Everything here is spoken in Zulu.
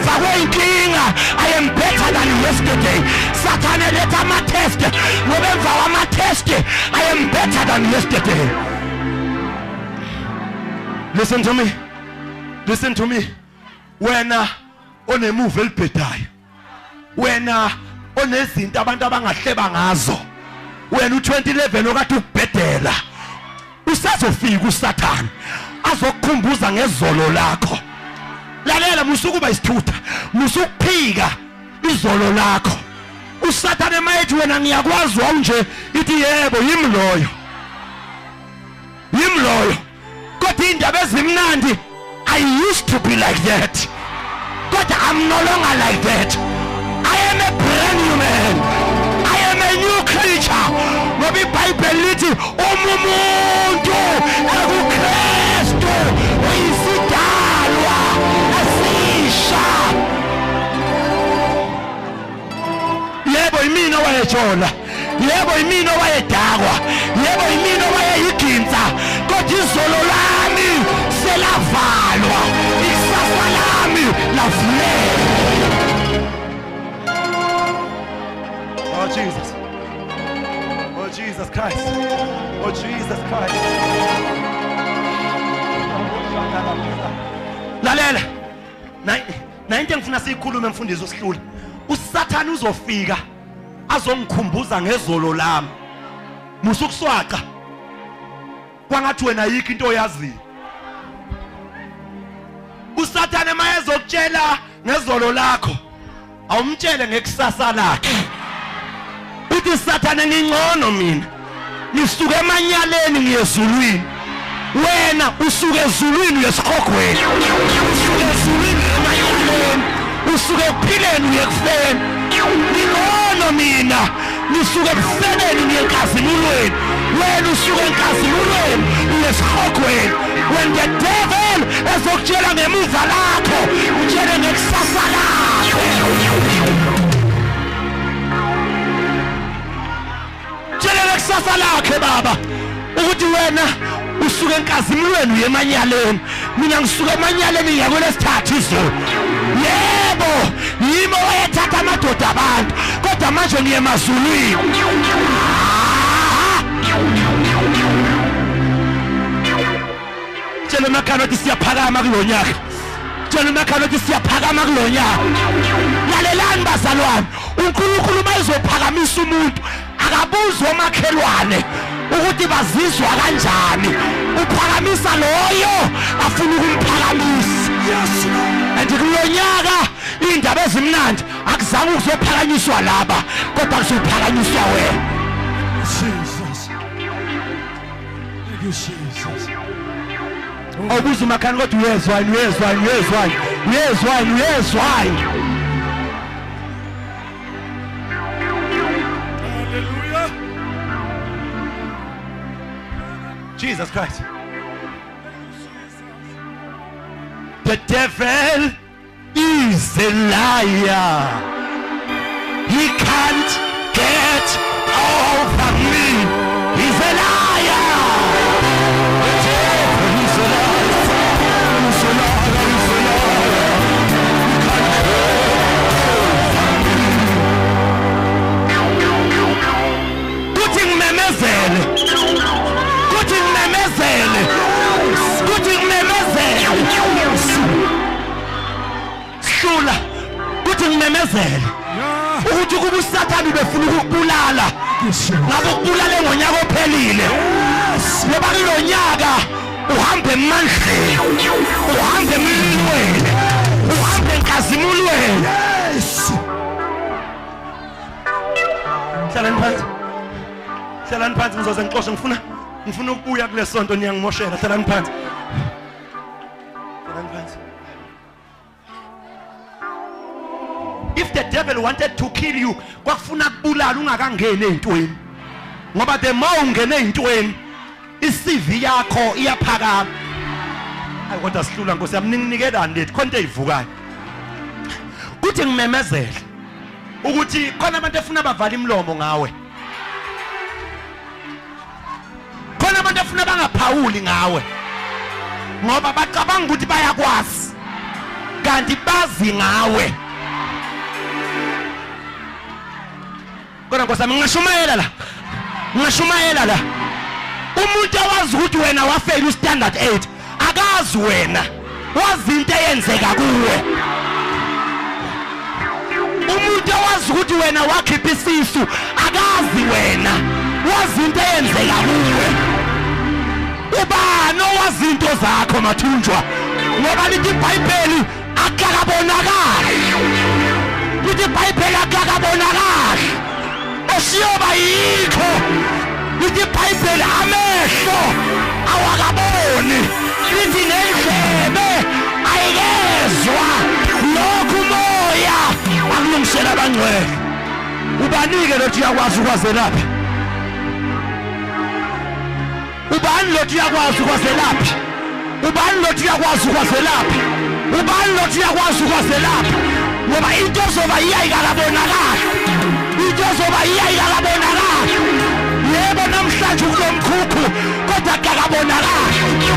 Emva kweyinkinga I am better than yesterday. Sathane letha ama-test, ngoba emva kwama-test I am better than yesterday. Listen to me. Listen to me. Wena onemuva elibhedayo, wena onezinto abantu abangahleba ngazo, wena u2011 okade ukubhedela, usazofika uSathane azokukhumbuza ngezolo lakho. Lalela, musukuba isithutha, musukuphika izolo lakho. uSathane mayethi wena ngiyakwazi wawunje, ithi yebo yimi loyo, yimi loyo. Kodwa indaba ezimnandi, I used to be like that, kodwa I'm no longer like that. I am a brand new man, I am a new creature. Ngoba iBhayibheli lithi uma umuntu ekuKristu uyisidalwa esisha. Yebo yimina owayejola, yebo yimina owayedakwa, yebo yimina owayeyiginsa, kodwa izolo lami selavalwa, ikusasa lami lavuleka. Oh Jesus, oh Jesus Christ, oh Jesus Christ. Lalela, na into engifuna siyikhulume mfundisi usihlule. uSathane uzofika azongikhumbuza ngezolo lami. Musukuswaca kwangathi wena yikho into oyaziyo. uSathane mayezokutshela ngezolo lakho, awumtshele ngekusasa lakhe. Uthi Sathane ngingcono mina, ngisuke emanyaleni ngiyezulwini, wena usuke ezulwini uyesihogweni, usuke ezulwini emanyaleni, usuke ekuphileni uyekufeni. Ngingcono mina, ngisuke ekufebeni ngiyenkazimulweni, wena usuke enkazimulweni uyesihogweni. When the devil ezokutshela ngemuva lakho, utshele ngekusasa lakhe. Tshela ngekusasa lakhe baba, ukuthi wena usuke enkazimulweni uye emanyaleni, mina ngisuke emanyaleni ngiya kwelesithathu izolo. Yebo yimi owayethatha amadoda abantu, kodwa manje ngiye emazulwini. Tshela umakhana ukuthi siyaphakama kulo nyaka. Tshela umakhana ukuthi siyaphakama kulo nyaka. Lalelani bazalwane, uNkulunkulu uma ezophakamisa umuntu akabuzi omakhelwane ukuthi bazizwa kanjani, uphakamisa loyo afuna ukumphakamisa. Yes. And kulo nyaka indaba ezimnandi akuzange ukuzophakanyiswa laba, kodwa kuzophakanyiswa wena. Jesus. Thank you, Jesus. Awubuza umakhani kodwa uyezwa yini, uyezwa yini, uyezwa yini, uyezwa yini, uyezwa yini. Hallelujah. Jesus Christ. The devil is a liar. He can't get over me. He's a liar. The devil is a liar. He's a liar. He's a liar. He can't get over me. Kuthi ngimemezele. Kuthi ngimemezele. Kuthi ngimemezele. Hlula. Kuthi ngimemezele. Yeah. Ukuthi kuba uSathane ubefuna ukukubulala, ngabe ukubulale ngonyaka ophelile. Ngoba kulonyaka uhambe emandleni, uhambe emlilweni, uhambe enkazimulweni. Yes. Hlalani phansi, hlalani phansi, ngizoze ngixoshe. Ngifuna ukubuya kule sonto, niyangimoshela. Hlalani phansi, hlalani phansi. If the devil wanted to kill you, kwakufuna kubulala ungakangeni ezintweni, ngoba the more ungene ezintweni iCV yakho iyaphakama. Hayi kodwa sihlula Nkosi yami, ninginikelani lethu khona into eyivukayo. Kuthi ngimemezele ukuthi khona abantu efuna bavala imilomo ngawe, khona abantu efuna bangaphawuli ngawe, ngoba bacabanga ukuthi bayakwazi. Kanti bazi ngawe. Kodwa Nkosi yami ngingashumayela la. Ngingashumayela la. Umuntu awazi ukuthi wena wafeyila ustandard 8 akazi wena. Wazi into eyenzeka kuwe. Umuntu owazi ukuthi wena wakhipha isisu akazi wena. Wazi into eyenzeka kuwe. Ubani owazi into zakho mathunjwa? Ngoba lithi iBhayibheli akakabonakali. Lithi iBhayibheli akakabonakali. Esiyoba yikho. Lithi iBhayibheli amehlo awakaboni. Lithi nendlebe ayikezwa lokhu umoya akulungisela abangcwele. Ubanike lothi uyakwazi ukwazelaphi? Ubani lothi uyakwazi ukwazelaphi? Ubani lothi uyakwazi ukwazelaphi? Ubani lothi uyakwazi ukwazelaphi? Ngoba into ozoba iyayikakabonakali. Into ozoba iyayikakabonakali. Yebo namhlanje kulomkhukhu kodwa akakabonakali.